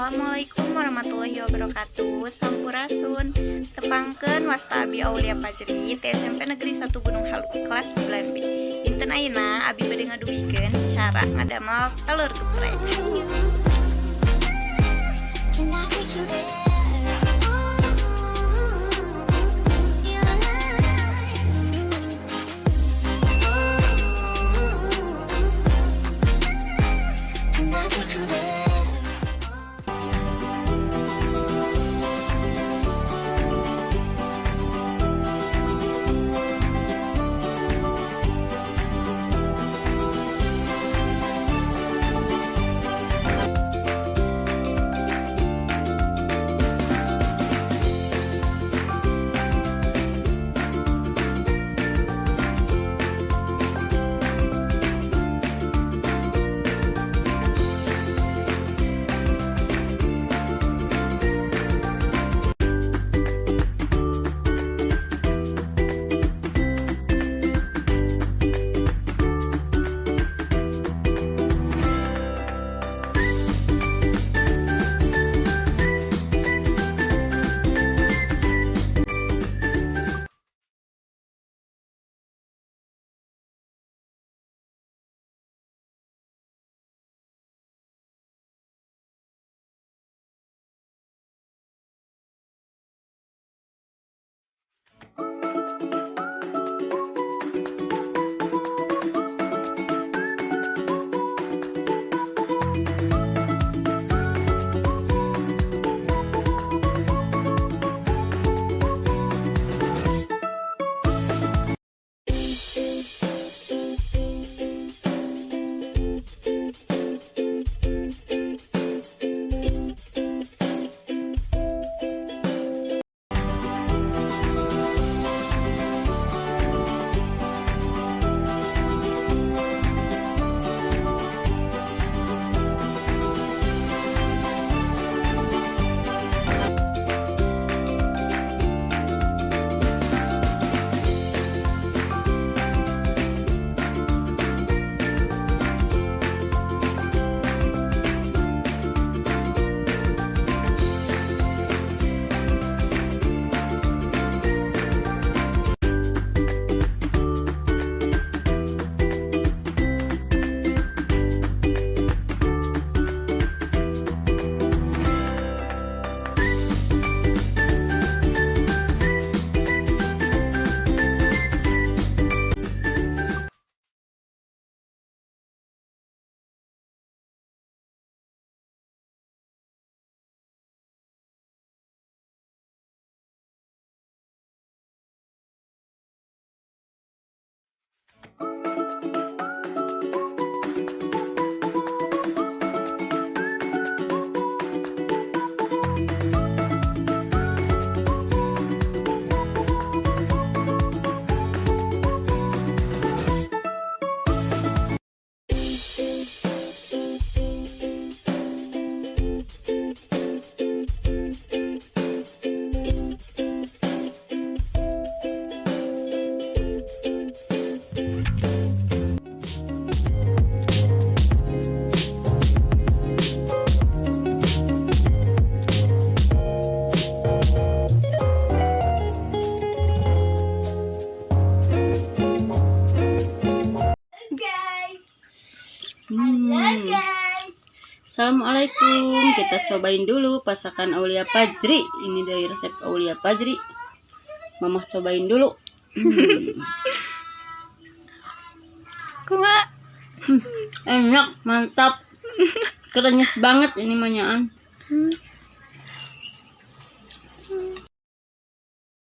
Assalamualaikum warahmatullahi wabarakatuh. Sampurasun. Tepangkeun, wasta abi Aulia Fajri ti SMP Negeri 1 Gunung Halu kelas 9B. Dinten ayeuna abi bade ngadugikeun cara ngadamel telur geprek. Hayu. Can I take you there? Ooh, your lies. Ooh, can I take you there? Guys. Halo, guys. Assalamualaikum. Kita cobain dulu masakan Aulia Fajri. Ini dari resep Aulia Fajri. Mama cobain dulu. Kumaha? Enak, mantap. Krenyes banget ini manyaan.